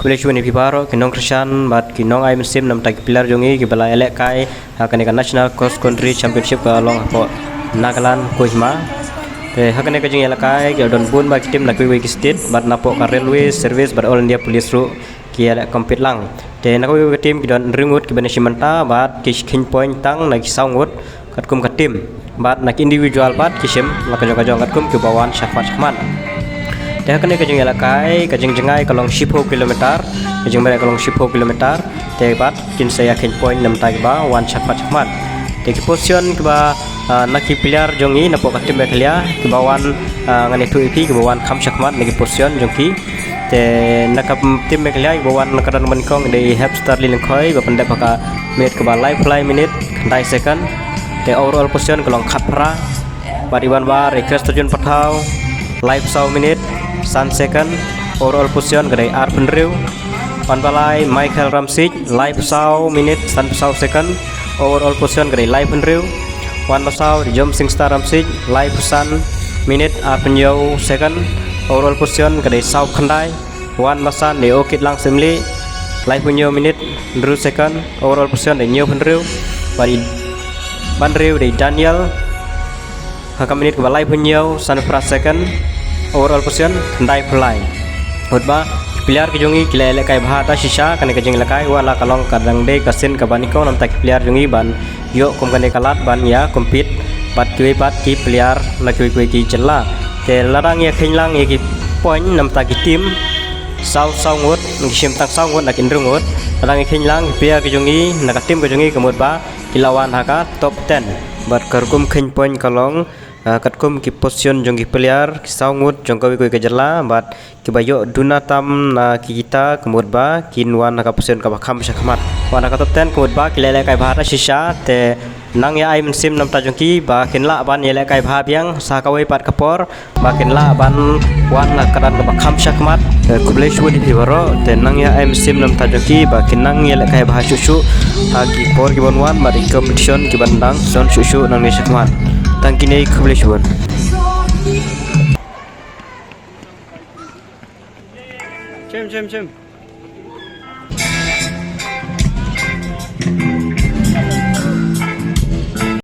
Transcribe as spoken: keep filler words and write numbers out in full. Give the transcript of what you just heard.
Khublei shibun ïa phi baroh ki nongkyrshan bad ki nongai mynsiem namar ki player jong ngi kiba la ïalehkai ha kane ka National Cross Country Championship ka long hapoh Nagaland, Kohima. Te ha kane ka jingïalehkai ki don bun bha ki team na kiwei kiwei ki state bad napoh ka Railway Service bad All India Police ruh ki ïaleh compete lang. Te na kawei ka team ki don hynriew ngut kiba ïashim bynta bad ki kheiñ point tang na ki saw ngut katkum ka team. Bad na ki individual pat ki shim la ka jong ka jong katkum kiba wan shakhmat shakhmat. Te ha kane ka jingïalehkai ka jingjngai ka long shiphew kilometer, ka jingmreh ka long shiphew kilometer. Te bad kin sa ïa kheiñ point namar kiba wan shakhmat shakhmat. Te ki position kiba, ah, na ki player jong ngi napoh ka team Meghalaya kiba wan, ah, ngan ïathuh ïa phi kiba wan kham shakhmat na ki position jong ki. Te na ka team Meghalaya ba wan na ka dang ban kong dei Hepstar Lyngkhoi ba pyndep ha ka minit kaba laiphew lai minit khyndai second. Te overall position ka long khatphra. Bad i wan ba dei Khristajun Pathaw, laiphew saw minit san second. Overall position ka dei arphew hynriew. Wan ba lai Michael Ramsik, laiphew saw minit sanphew saw second. Overall position ka dei laiphew hynriew. Wan ba saw dei Jomsing Star Ramsik, laiphew san minit arphew hynñiew second. Overall position ka dei saw khyndai. Wan ba san dei Okitlang Syiemlieh, laiphew hynñiew minit hynriew second. Overall position dei hynñiew hynriew. Bad i ba hynriew dei Daniel ha ka minit kaba laiphew hynñiew sanphew phra second. Overall position khyndai phew lai. Mut ba ki player ki jong ngi ki la ïalehkai bha da shisha. Kane ka jingïalehkai wat la ka long ka dang dei ka sien kaba nyngkong namar ki player jong ngi ban ïoh kum kane ka lad ban ïa compete bad kiwei pat ki player na kiwei kiwei ki jylla. Te lada ngi ïa kheiñ lang ïa ki point namar ki team, saw saw ngut, ngi shim tang saw ngut na ki hynriew ngut. Lada ngi kheiñ lang ki player ki jong ngi na ka team ka jong ngi ka mut ba ki la wan ha ka top ten. Bad ka rukom kheiñ point ka long, ah, katkum ki position jong ki player, ki saw ngut jong kawei kawei ka jylla bad kiba ïoh duna tam na ki kita ka mut ba kin wan ha ka position kaba kham shakhmat. Wan ha ka top ten ka mut ba ki la ïalehkai bha da shisha. Te nang ïa ai mynsiem namar jong ki ba kin lah ban ïalehkai bha biang sa kawei pat ka por ba kin lah ban wan ha ka dang kaba kham shakhmat. Te khublei shibun ïa phi baroh. Te nang ïa ai mynsiem namar jong ki ba kin nang ïalehkai bha shuh shuh ha ki por kiban wan bad ki competition kiban dang sdang shuh shuh nangne shakhmat. Tang kine, khublei shibun. Shim, shim, shim.